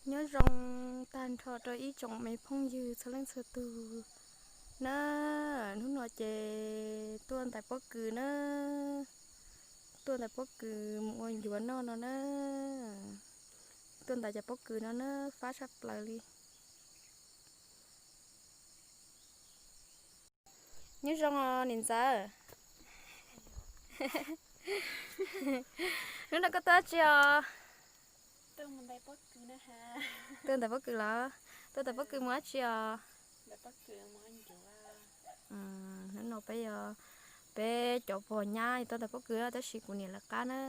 Nyob zoo tag nrho rau ib tsoom me phooj ywg txhua leej txhua tus na. Hnub no ces tuaj ntais pob kws na, tuaj ntais pob kws mus ua ncuav noj no na. Tuaj ntais cov pob kws no na, fab tshaj plaws li. Nyob zoo os niam ntxawm. Hnub no koj tuaj dab tsi os? Tuaj ntais pob kws los? Tuaj ntais pob kws mus dab tsi os? Hnub no peb yog, peb cov pog nyab tuaj ntais pob kws tab sis kuv niam lawv qab na.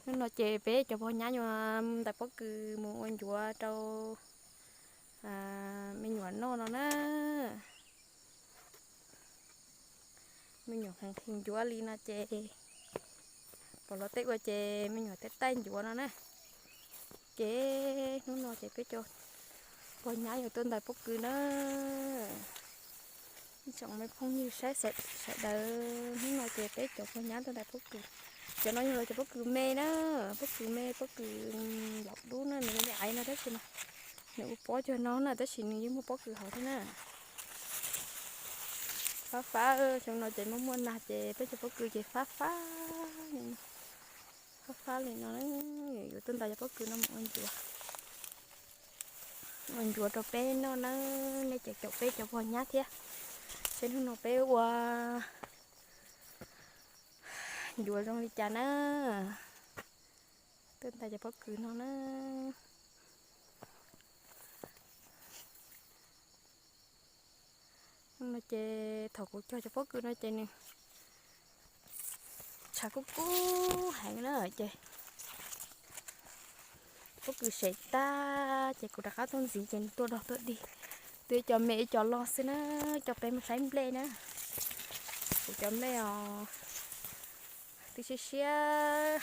Hnub no ces peb cov pog nyab yuav ntais pob kws mus ua ncuav rau me nyuam noj no na. Me nyuam heev heev ncuav li no ces pom los tej ua ces me nyuam tej taij ncuav no na. Ces hnub no ces peb cov pog nyab yuav tuaj ntais pob kws na. Ib tsoom me phooj ywg saib sawv daws, hnub no ces peb cov pog nyab tuaj ntais pob kws. Cov no yog lawv cov pob kws me na, pob kws me, pob kws laus dub na, nws me me aiv no tab sis mas nws ua pob cog no na tab sis nws yeej muaj pob kws hauv thiab na. Fab fab, xyoo no ces muaj muaj nag ces peb cov pob kws ces fab fab li no. Fab fab li no, yuav tuaj ntais cov pob kws no mus ua ncuav, ua ncuav rau peb noj na. Nej ces caum peb cov pog nyab thiab, seb hnub no peb ua ncuav zoo li cas na. Tuaj ntais cov pob kws no na. No ces thaum kuv cog cov pob kws no ces nws tshav kub kub heev na ces pob kws sev tag ces kuv rov qab tuaj ntxiv ces nws tuaj dog tuaj dig. Twb cov me ib co loj xwb na, cov peb mus saib nplej na. Kuv cov nplej os, twb siab siab,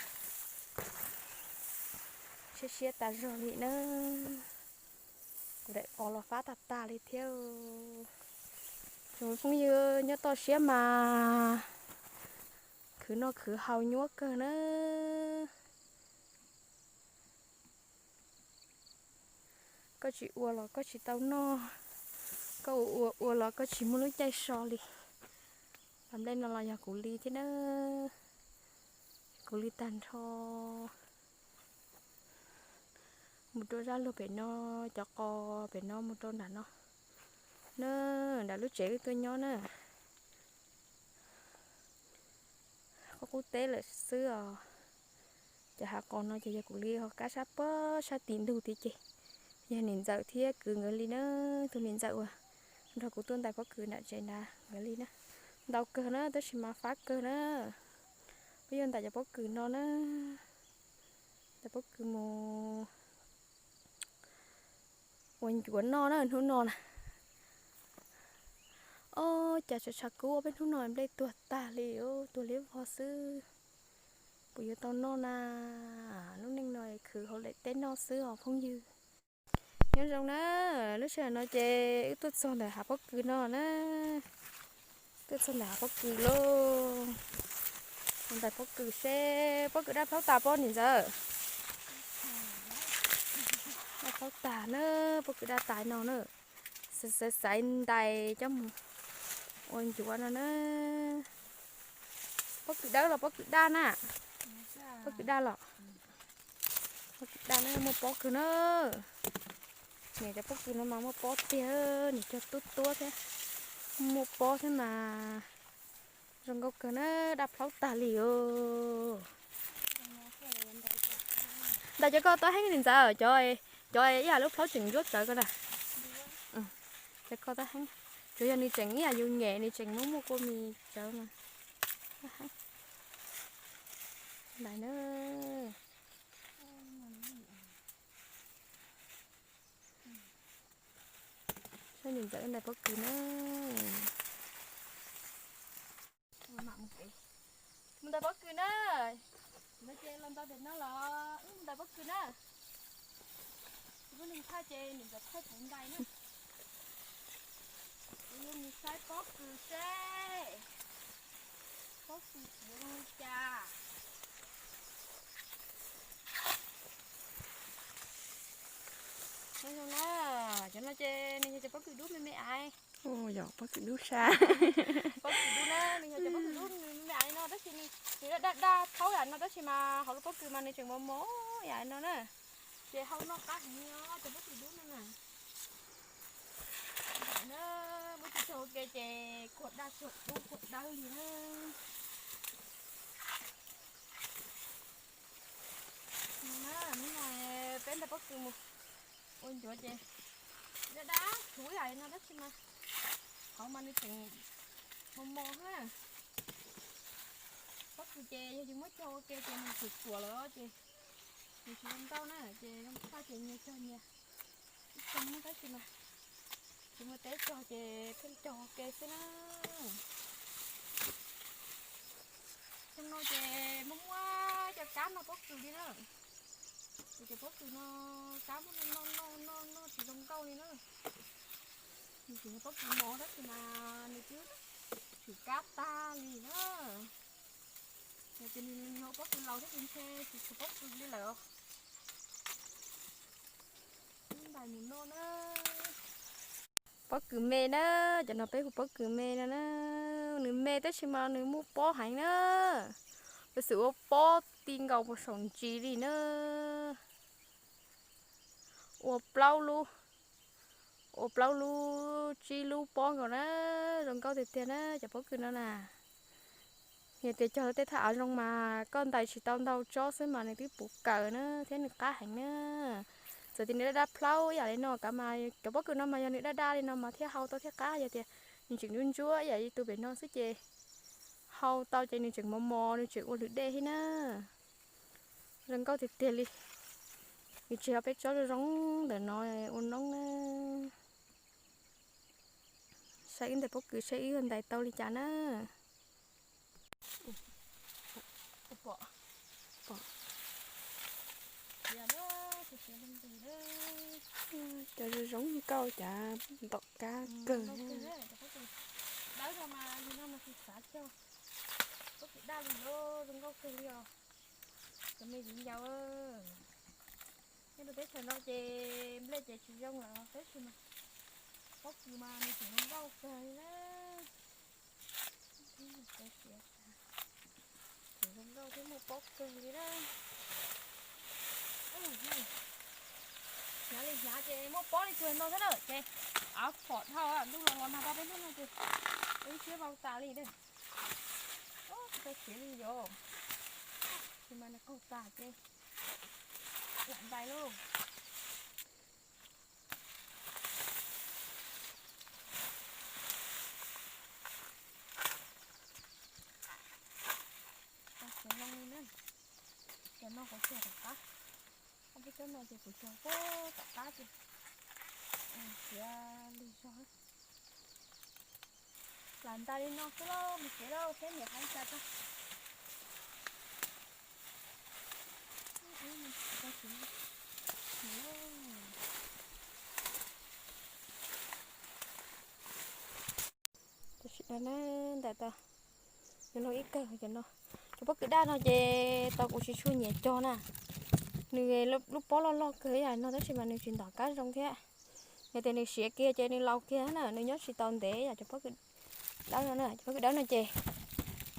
siab siab tas zog li na. Kuv daim pos los fab tag tag li thiab. Tsoom phooj ywg nyob toj siab mas khwv noj khwv haus nyuaj kawg na. Koj tsis ua los koj tsis tau noj, koj ua ua ua los koj tsis muaj lub caij so li. Cov nplej no los yog kuv li thiab na, kuv li tag nrho. Mus rau zaj luag pem no, cov qos pem no mus rau nram no na, nram lub tsev wb tuaj nyob na. Qub qub teb lawm xwb os. Cov hav qos no ces yog kuv li ho kab sab pob sab tim ntug tid ces yog niam ntxawm thiab kwv nkawd li na, tus niam ntxawm uas nrog kuv tuaj ntais pob kws nram tsev na nkawd li na. Ntau kawg na tab sis mas fab kawg na. Peb yuav ntais cov pob kws no na, ntais pob kws mus ua ncuav noj na hnub no na. Ob, cas tshav tshav kub ua peb hnub no nplej tuag tag li, tuag liab vog xwb. Puas yuav tau noj na? Lub neej no khwv hauv daim teb noj xwb os phooj ywg. Nyob zoo na, lub sij hawm no ces wb tuaj txog ntawm hav pob kws no na. Tuaj txog ntawm hav pob kws lauj. Ntais pob kws seb pob kws daj plaub tas pob niam ntxawm. Daj plaub tas na, pob kws daj tas no na. Xaiv xaiv ntais coj mus ua ncuav no na. Pob kws dawb los pob kws daj na? Pob kws daj los. Pob kws daj na, muaj pob kawg na. Niam cov pob kws no mas muaj pob tiag, niam cog tub tuab thiab. Muaj pob thiab mas zoo nkauj kawg na, daj plaub tag li os. Ntais cov ko tab heeb niam ntxawm, cov, cov ib yam lub plaub tseem ntsuab tsawv ko na. Cov ko tab heeb, tsuas yog nws tseem ib yam yus nyem nws tseem muaj muaj kua mis tsawv mas. Ntais na. Saib niam ntxawm ntais pob kws na. Mus ntais pob kws na. No ces los ntais pem no los wb mus ntais pob kws na. Kuv lub neej thaj ces niam ntxawm thaij kuv ntais na. Kuv yuav mus saib pob kws seb pob kws txiav zoo li cas. Zoo na, cov no ces nws yog cov pob kws dub me me aiv. Yog pob kws dub sab. Pob kws dub na, nws yog cov pob kws dub me me aiv no tab sis nws, nws daj daj daj thaub yam no tab sis mas hauv lub pob kws mas nws tseem mos mos yam no na. Ces hau noj qab heev li os cov pob kws dub no na. Muab tsis txog ua ke ces khuam daj khuam dub khuam dawb li na. Hnub no peb nta pob kws mus ua ncuav ces daj daj thaub yam no tab sis mas hauv mas nws tseem mos mos na. Pob kws ces yog yus muab cog ua ke ces nws tsuam tsuam lawm ces nws tsis zoo nkauj na, ces zoo tshaj ces nyias cog nyias ib txog tab sis mas tsis muaj teb cog ces pheej cog ua ke xwb na. Xyoo no ces muaj muaj cov kab noj pob kws li na. Ces cov pob kws no kab muab noj noj noj noj tsis zoo nkauj li na. Nws tsis yog pob kws mos tab sis mas nws twb tshwm kab tag li na. Yog tias nws yog pob kws laus thiab ces ntshe tsis tshwm pob kws li lawm. Ntais mus noj na. Pob kws me na, cov no peb hu pob kws me no na. Nws me tab sis mas nws muaj pob heev na. Tab sis ua pob ti nkaus puas saum ntsis li na. Ua plaub lub, ua plaub lub tsib lub pob nkaus na, zoo nkauj tiag tiag na cov pob kws no na. Yog tias cog tej thaj av zoo mas koj ntais tsis tau ntau tsob xwb mas nws twb puv kawm na thiab nws qab heev na. Txawm tias nws daj daj plaub yam li no kav mas cov pob kws no mas yog nws daj daj li no mas thiaj hau tau thiaj qab, yog tias nws tseem ntsuab ntsuab yam li tus pem no xwb ces hau tau ces nws tseem mos mos nws tseem ua lwm dej thiab na. Zoo nkauj tiag tiag li. Nws tsis yog peb tsob zoo zoo ntawm no ua noob na. Saib wb ntais pob kws saib wb ntais tau li cas na. Cov zoo zoo nkauj cas ntom kab kawg. Dawb no mas yog no mas tsis xav cog. Pob kws daj li los zoo nkauj kawg li os. Cov me viv ncaus. Nyob rau teb chaws no ces nplej ces tsis zoo lawm tab sis mas pob kws mas nws tseem zoo nkauj kawg li na. Tseem zoo nkauj thiab muaj pob kawg li na. Hnyav li hnyav ces muaj pob li tsuag no xwb na ces av phom dhau ntuj los los nag tau peb hnub no ces ib siab vau tas li na. Tsis tau siav li yom. Tsis mas nws qaug tas ces lam ntais lauj. Tau siav loo li na. Cov no kuv cog tom qab. Ob peb cov no ces kuv cog puag tom qab ces siav li zog. Lam ntais li no xwb lauj, mus tsev lauj, peb niam hais cas tag. Tam sim no na, ntais tau, nws loj ib kawg cov no. Cov pob kws daj no ces tau kuv tsis tshua nyiam cog na. Nws lub pob loj loj kawg ib yam no tab sis mas nws tsis ntom kab zoo thiab. Yog tias nws siav kiag ces nws laus kiag na, nws nyob tsis tau ntev yam cov pob kws dawb no na, cov pob kws dawb no ces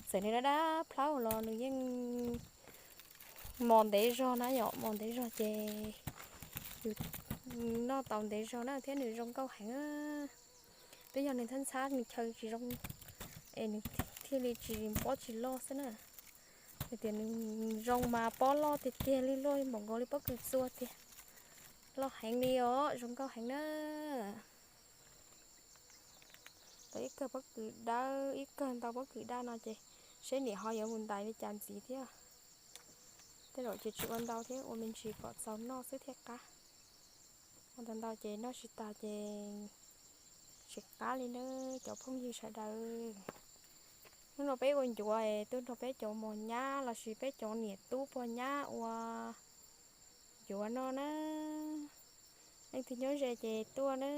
txawm nws dab dab plhaub los nws yeej mos ntev zog na yom, mos ntev zog ces yus noj tau ntev zog na thiab nws zoo nkauj heev. Twb yog nws ntxhab ntxhab nws chaw tsis zoo es nws thiaj li tsis pob tsis loj xwb na. Yog tias nws zoo mas pob loj tiag tiag li, loj npaum nkaus li pob kws txua tiag. Loj heev li os, zoo nkauj heev na. Tau ib kawg pob kws dawb, ib kawg ntau pob kws daj no ces seb niam ho yuav mus ntais li cas ntxiv thiab. Tej zaum ces tsis ua ntau thiab, ua me ntsis kom txaus noj xwb thiaj qab. Ua ntau ntau ces noj tsis tas ces tsis qab li na cov phooj ywg sawv daws. Hnub no peb ua ncuav es tuaj nrog peb cov mos nyab lossis peb cov niam tub pog nyab ua ncuav no na. Leej twg nyob ze ces tuaj na.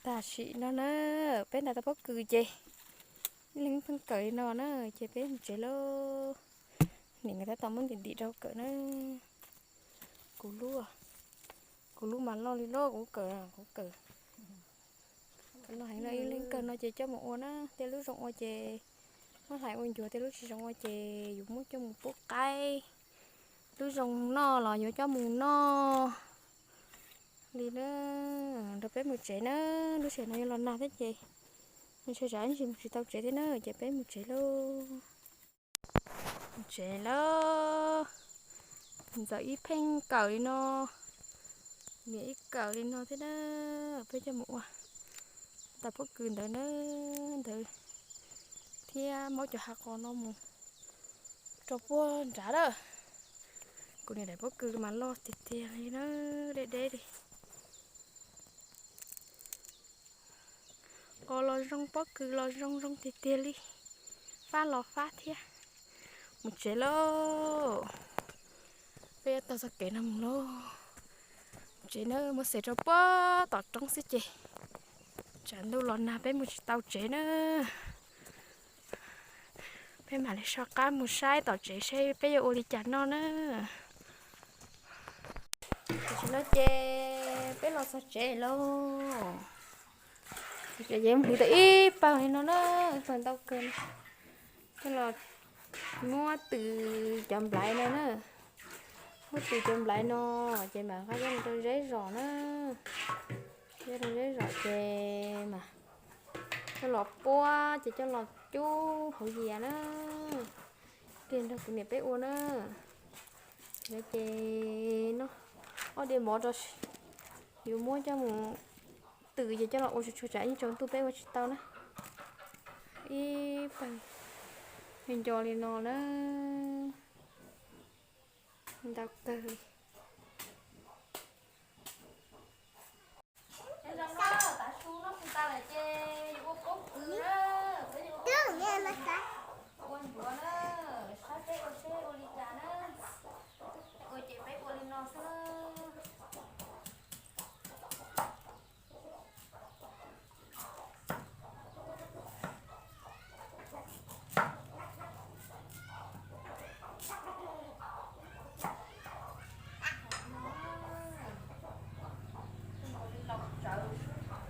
Tam sim no na, peb ntais tau pob kws ces ib leeg pheej kawm li no na, ces peb mus tsev lauj. Niam nkawd tab tom muab ntim ntim rau kawm na. Kuv lub, kuv lub mas loj li loj, kuv kawm, kuv kawm. Kawm loj heev no, ib leeg kawm no ces coj mus ua na, tej lub zoo ua ces muab hlais ua ncuav, tej lub tsis zoo ua ces yuav muab coj mus pub qaib. Lub zoo noj los yuav coj mus noj li na. Nrog peb mus tsev na, lub sij hawm no yuav los nag thiab ces ntshe tsam ib ntsis mus tsis tau tsev thiab na, ces peb mus tsev lauj. Mus tsev lauj. Ntxawm ib pheej kawm li no, niam ib kawm li no thiab na, peb coj mus ua tau pob kws ntawd na, ntawd thiab muab cov hav qos no mus rau puag nrad lawm. Kuv niam daim pob kws mas loj tiag tiag li na, deb deb li. Qos los zoo, pob kws los zoo, zoo tiag tiag li. Fab los fab thiab. Mus tsev lauj. Peb yuav taug txoj kev no mus lauj. Mus tsev na, muab xes rau puag tom roob xwb ces tsam ntuj los nag peb mus tsis tau tsev na. Peb mam li so qab mus saib tom tsev seb peb yuav ua li cas noj na. Tam sim no ces peb los txog tsev lauj. Ces hliv tau ib pawg li no na, ib pawg ntau kawg. Coj los muab tws cov nplaiv no na. Muab tws cov nplaiv no, ces mam nqa coj mus rau zeb zom na. Coj rau zeb zom ces mam coj los puab ces coj los cub hauv yias na. Kiag nrog kuv niam peb ua na. Ces no ob diav mov rau, yuav muab coj mus tws ces coj los ua tsuag tsuag tsam ib tsaus ntuj peb ua tsis tau na. Ib pawg nco li no na. Ntau kawg li. Nyob zoo na, tav su noj su tas lawm ces yuav ua pob kws na. Peb yuav ua pob kws, ua ncuav na, saib peb ua seb ua li cas na. Ua ces peb ua li no xwb na.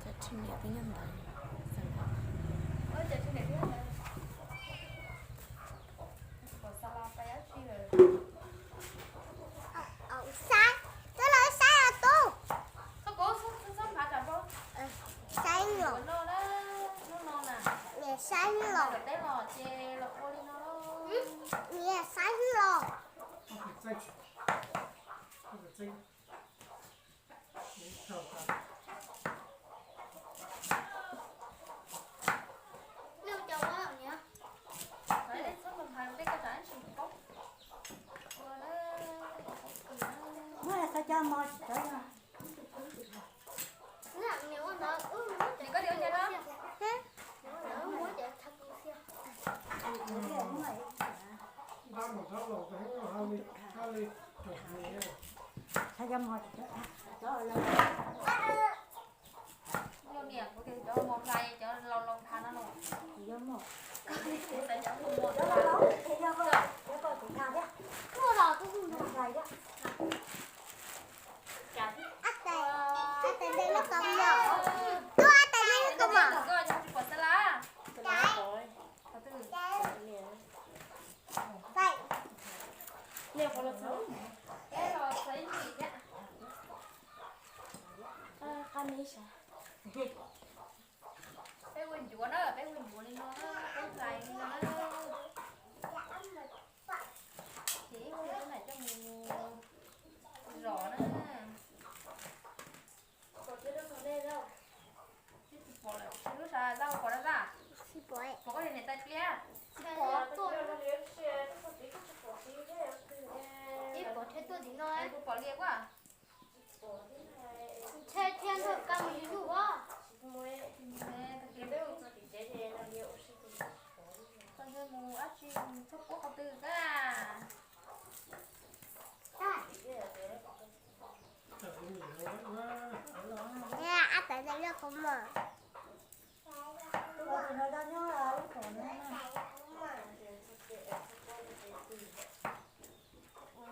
Cov tsis niam peb nyob ntawd. Saib, twb los saib os tub. Saib los. Niam saib los. Niam saib los. Muab xav cov mov tsis tau. Xav cov mov tsis tau. Yog niam kuv tias cov mos hlais cov laus laus nthav no los. Kuv xav cov mos hlais. Tuaj los kuv kuj mos hlais thiab. Ab tais, ab tais ntej lub kaus mom. Tuaj ab tais ntej lub kaus mom. Caiv. Caiv. Qab me sav. Peb ua ncuav na, peb ua ncuav li no na, peb hlais li no na. Ces ib pliag peb mam coj mus zom na. Twb tsis pom lawm, lub sab zaub pom dab dab. Pom koj niam tais pliab. Pom tuaj. Ib pom thiab tuaj tim no. Pom lias kuaj. Ntshe thiaj nrog koj mus yug os. Koj mus dab tsi, txhob puab qhov twg koj. Ua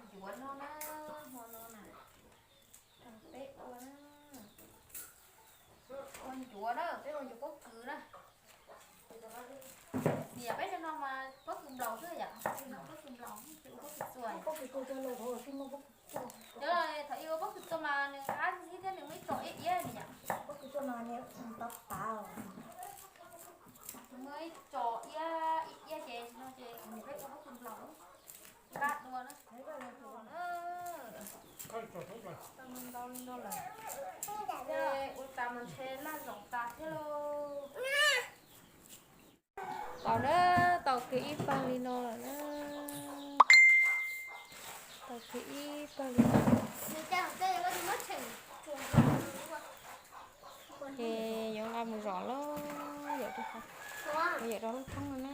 ncuav no na, hmo no na, peb ua na, ua ncuav na, peb ua ncuav pob kws na. Niam peb cov no mas pob kws nplaum xwb yom, pob kws nplaum, pob kws txuas. Yog thaum ib ua pob kws txuas mas nws qab ntxhib thiab nws muaj ib txoj iab iab ni yom. Muaj ib txoj iab iab ces no ces peb ua pob kws nplaum. Nqa dua na. Ua tas mas ntshe laj zaum tas thiab lauj. Tau na, tau kiag ib pawg li no lawm na. Tau kiag ib pawg li no. Ces yuav nqa mus zom lawm, yuav rau hauv, yuav rau lub thoob no na.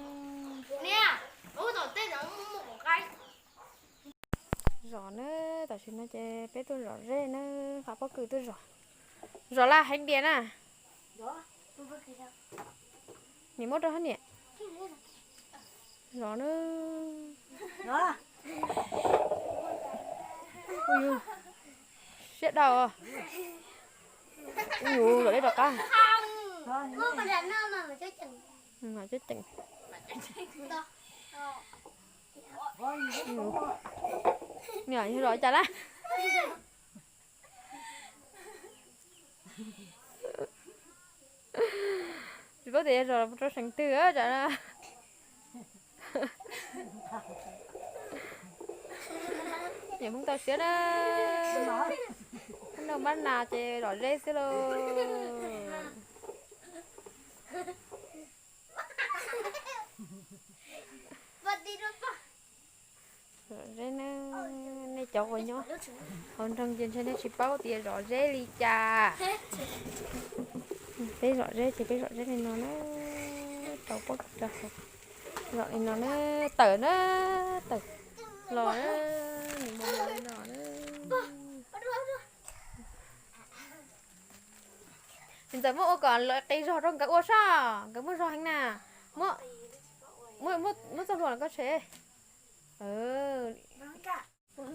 Zom na, tam sim no ces peb tuaj zom zeb na, qhov pob kws tuaj zom. Zom laj heev tiag na. Niam muab rau hab niam. Zom na. Ui yus, siab dhau. Ui yus, zom deb rov qab. Mam coob ceem. Niam yog zom cas lawm? Tsis paub tias yog zom rau seem twg tsam no. Niam pheej tau siab na. Noj npab nas ces zom zeb xwb lauj. Zom zeb na, nej cov uas nyob hauv nroog ces ntshe nej tsis paub tias zom zeb li cas. Peb zom zeb ces peb zom zeb li no na, rau pob kws rau hauv. Zom li no na, tawm na, tawm los na, nws mus li no na. Niam ntxawm muab ua kom lawv qis zog rau nkawd ua soj, nkawd muaj zog heev na. Muab, muab txoj hlua los koj tshem.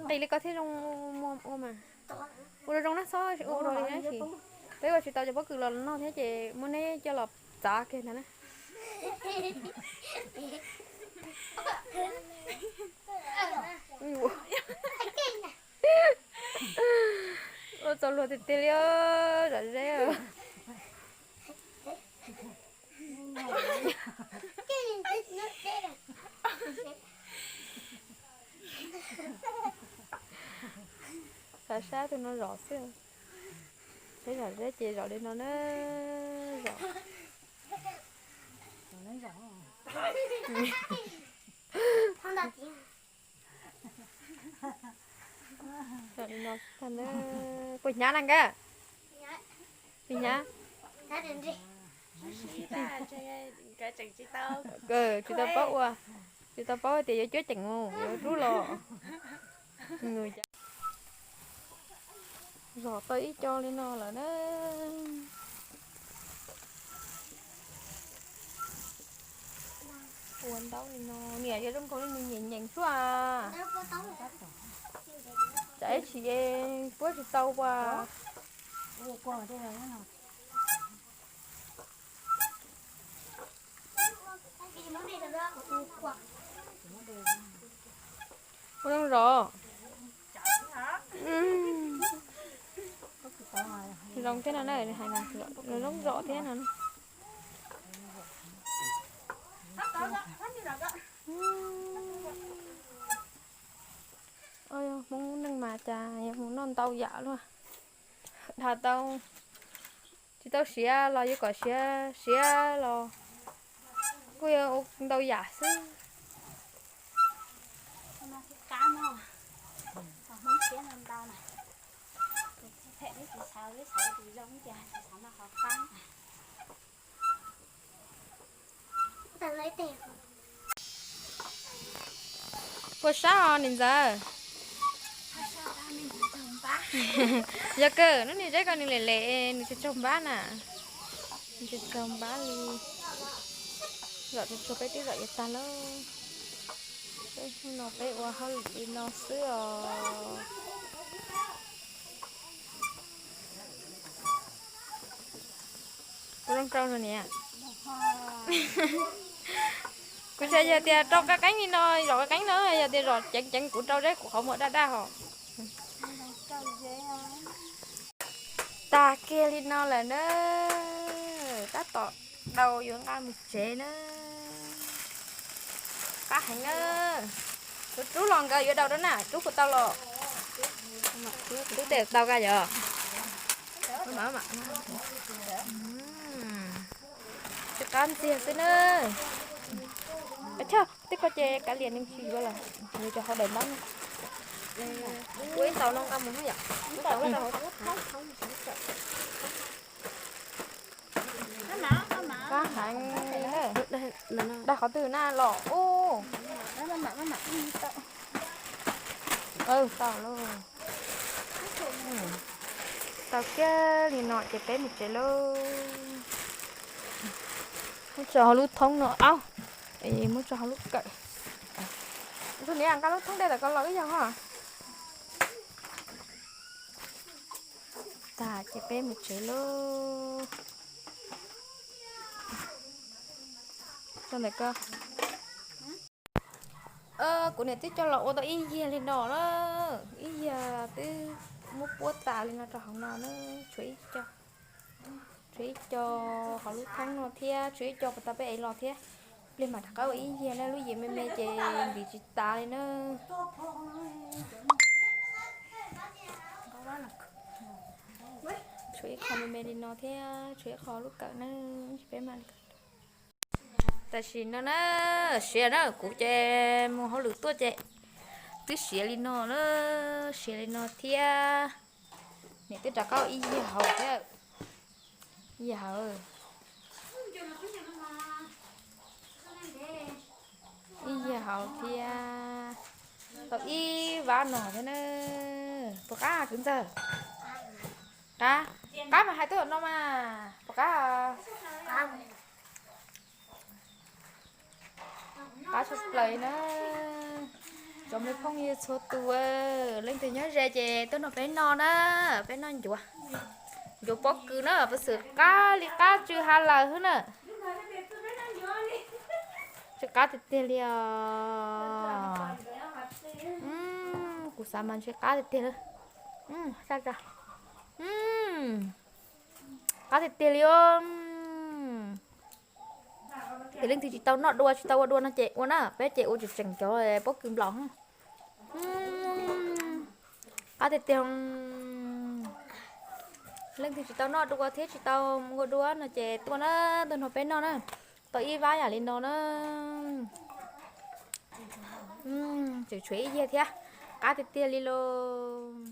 Qis li ko thiaj zoo ua mas. Ua zoo zoo na, txhob ua ua li na, peb ua tsis tau cov pob kws los noj thiab ces muab neb coj los txav kiag ntag na. Ua txaus luag tiag tiag li, zom zeb. Xav sab tus no zom xwb. Peb zom zeb ces zom li no na, zom. Zom li no tag na. Puas hnyav na nkawd? Puas hnyav? Tsis tau paub ua, tsis tau paub tias yuav cuab ceem mus yuav rub los. Zom tau ib co li no lawm na. Ua ntaub li no, niam yog zoo nkaus li nws nyeem nyeem xwb as. Tsam ib tsam puab tsis tau as. Ua zoo zom. Zoo thiab no na, hais zoo zom thiab no. Hmoob neej mas cas yuav mus noj ntau yam luaj. Dhau tau, tsis tau siav los yuav kom siav, siav los kuj yuav ua ntau yam xwb. Puas sab os niam ntxawm? Yog kawg, hnub niag zeb ko nws lem lem, nws tsaug tsaug npab na. Tsis txaus npab li, zom tsuag tsuag peb twb zom yuav tag lawm. Peb hnub no peb ua hauj lwm li no xwb os. Kuv zoo rau no niam. Kuv xav yog tias rau qab qeeb li no, zom qab qeeb no, yog tias zom ceev ceev kuv rau zeb kuv qhov muag daj daj hos. Tag kiag li no lawm na, tab tom daus yuav nqa mus tsev na. Qab heev na. Kuv rub los nkawd yuav daus rau na, rub puas tau los? Rub tej tau ka yog? Tsis qab ntxiag xwb na. Choj, tej ko ces kav liam nws tsis yuav lawm, nws cov hauv daim npab. Ua ib tau no nqa mus yom. Qab heev na. Dag qhov twg na los ub. Tau lauj. Tau kiag li no ces peb mus tsev lauj. Muab tso hauv lub thoob no, aub, muab tso hauv lub kawm. Tus niam nqa lub thoob dej tom ko los ib yam hos. Tag ces peb mus tsev lauj. Tso ntawm ko. Kuv niam twb coj los ua tau ib yiag li no na, ib yiag twb muab puab tas li no rau hauv no na, tshuav ib co, tshuav ib co hauv lub theeb no thiab tshuav ib co puas tau peb ev los thiab. Pliag mam rov qab ua ib yiag na, lub yias me me ces ntim tsis tas li na. Tshuav ib qho me me li no thiab tshuav ib qho lub kawm na, peb mam li. Tam sim no na, siav na, kuv ces mus hauj lwm tuaj ces twb siav li no na, siav li no thiab. Niam twb rov qab ua ib yiag hauv thiab. Ib yiag hauv, ib yiag hauv thiab. Tau ib vab no thiab na. Puas qab kwv ntxawg? Qab, qab mas hais tuaj no mas puas qab? Qab tshaj plaws na. Cov me phooj ywg txhua tus, leej twg nyob ze ces tuaj nrog peb noj na, peb noj ncuav, ncuav pob kws na, peev xwm qab li qab tsw ha lawm xwb na. Tsw qab tiag tiag li os. Kuv xav mas ntshe qab tiag tiag li. Qab tiag tiag li os. Ces leej twg tsis tau noj dua tsis tau ua dua no ces ua na, peb ces ua tseem tseem cov pob kws nplaum. Qab tiag tiag. Leej twg tsis tau noj dua thiab tsis tau ua dua no ces tuaj na, tuaj nrog peb noj na. Tau ib vab yam li no na. Tseem tshuav ib yiag thiab. Qab tiag tiag li lauj.